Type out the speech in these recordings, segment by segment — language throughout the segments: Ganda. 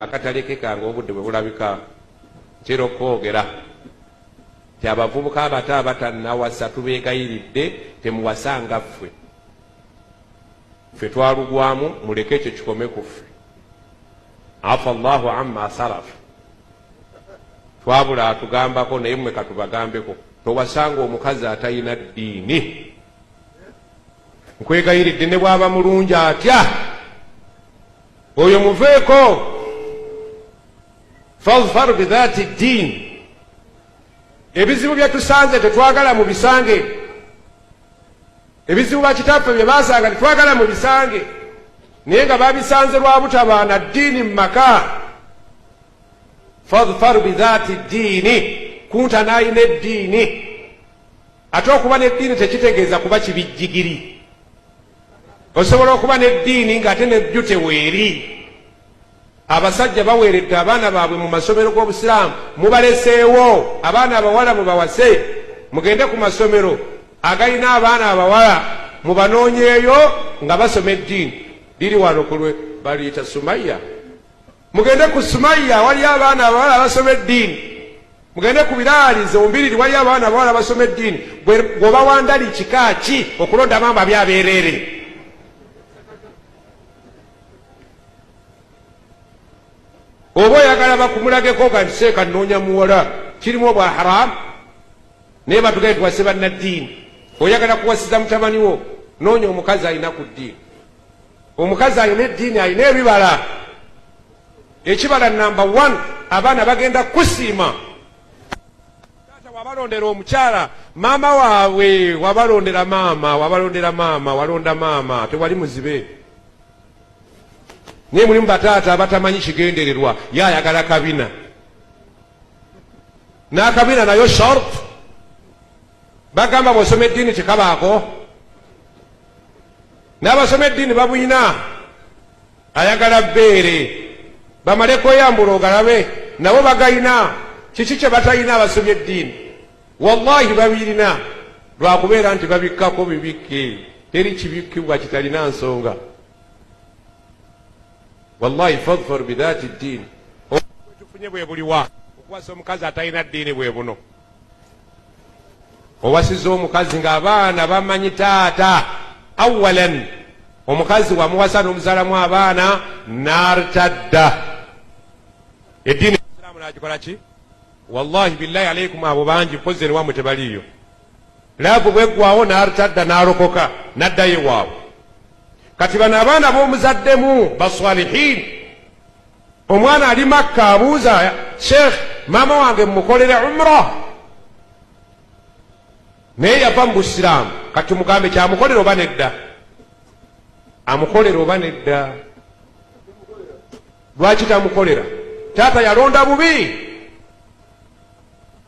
Akatalekeka ng'obudde bwe bulabika, ntera okukoogera nti abavubuka abato abatannawasa tubeegayiridde temuwasa nga ffe. Ffe twalugwamu, muleke ekyo kikome ku ffe. Afa Allahu amma salaf. Twabula atugambako naye mmwe katubagambeko. Towasanga omukazi atalina ddiini. Nkwegayiridde ne bw'aba mulungi atya. Oyo muveeko. Fadhfar bidhati ddiini. Ebizibu bye tusanze tetwagala mubisange. Ebizibu bakitaffe bye basanga tetwagala mubisange, naye nga babisanze lwa butaba na ddiini mu maka. Fadhfar bidhati ddiini, kunta n'alina eddiini. Ate okuba n'eddiini tekitegeeza kuba kibijjigiri. Osobola okuba n'eddiini ng'ate ne beauty weeri. Abasajja baweeredde abaana baabwe mu masomero g'Obusiraamu, mubaleseewo abaana abawala mubawase, mugende ku masomero agalina abaana abawala mubanoonyeeyo nga basoma eddiini. Liri wano ku lwe baliyita Sumayya. Mugende ku Sumayya waliyo abaana abawala abasoma eddiini. Mugende ku Biraali zombiriri waliyo abaana abawala abasoma eddiini. Gwe wandali kika ki okulonda maama byabeerere? Oba oyagala bakumulageko ga nti seeka nnoonya muwala, kirimu obwa haramu, naye batugaye tuwase bannaddiini. Oyagala kuwasiza mutabani wo, noonya omukazi alina ku ddiini. Omukazi alina eddiini alina ebibala. Ekibala namba 1, abaana bagenda kukusiima. Taata wabalondera omukyala, maama waabwe wabalondera maama, wabalondera maama, walonda maama, tewali muzibe. Naye mulimu bataata abatamanyi kigendererwa, ye ayagala kabina n'akabina nayo short. Bagamba bw'osoma eddiini tekabaako, n'abasoma eddiini babuyina. Ayagala bbeere bamale kweyambula ogalabe, nabo bagayina. Kiki kye batayina abasomye eddiini? Wallahi babirina, lwakubeera nti babikkako bibikke. Teri kibikkibwa kitalina nsonga. Wallahi fadfar bidhati ddiini. Tufunye bwe buliwa okuwasa omukazi atalina ddiini bwe buno. Owasiza omukazi ng'abaana bamanyi taata. Awalan omukazi wamuwasa n'omuzaalamu abaana n'artadda eddiini isiraamu n'agikola ki? Wallahi billahi aleikum, abo bangi mpozi ewamwe tebaliiyo. Laavu bweggwawo n'artadda n'alokoka n'addayo ewaabwe. Kati bano abaana b'omuzaddemu baswalihin. Omwana ali Makka abuuza sheikh, maama wange mmukolere umra, naye yava mu busiraamu. Kati mugambe kyamukolera oba nedda? Amukolera oba nedda? Lwaki tamukolera? Taata yalonda bubi,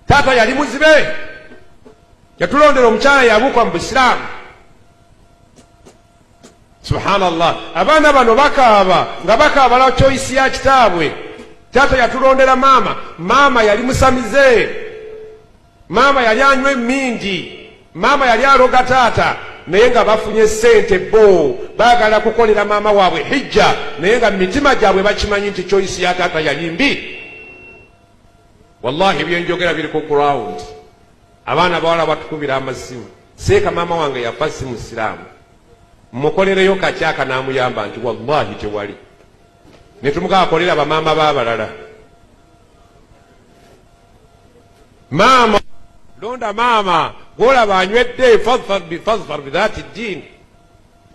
taata yali muzibe, yatulondera omukyala yabuuka mu busiraamu. Subhanallah, abaana bano bakaaba nga bakaabala choice ya kitaabwe. Taata yatulondera maama, maama yali musamize, maama yali anywa emindi, maama yali aloga taata, naye nga bafunye sente bo baagala kukolera maama waabwe hijja, naye nga mu mitima gyabwe bakimanyi nti choice ya taata yali mbi. Wallahi byenjogera biri ku ground. Abaana abawala batukubira amasimu, seeka maama wange yafa si musiraamu, mukolereyo kakyaka n'amuyamba nti wallahi tewali, ne tumuga akolera bamaama b'abalala. Maama londa maama gwolaba anywedde, fadfar bidhati ddiini.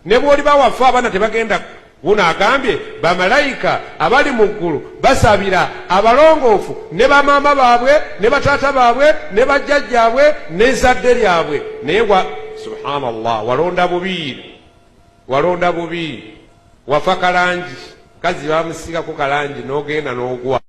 Ne bw'oliba wafa abaana tebagenda. Wuno agambye bamalayika abali mu ggulu basabira abalongoofu ne bamaama baabwe ne bataata baabwe ne bajjajjaabwe n'ezzadde lyabwe. Naye wa subhanallah, walonda bubi, walonda bubi, wafa kalangi, kazi bamusiigako kalangi n'ogenda n'ogwa.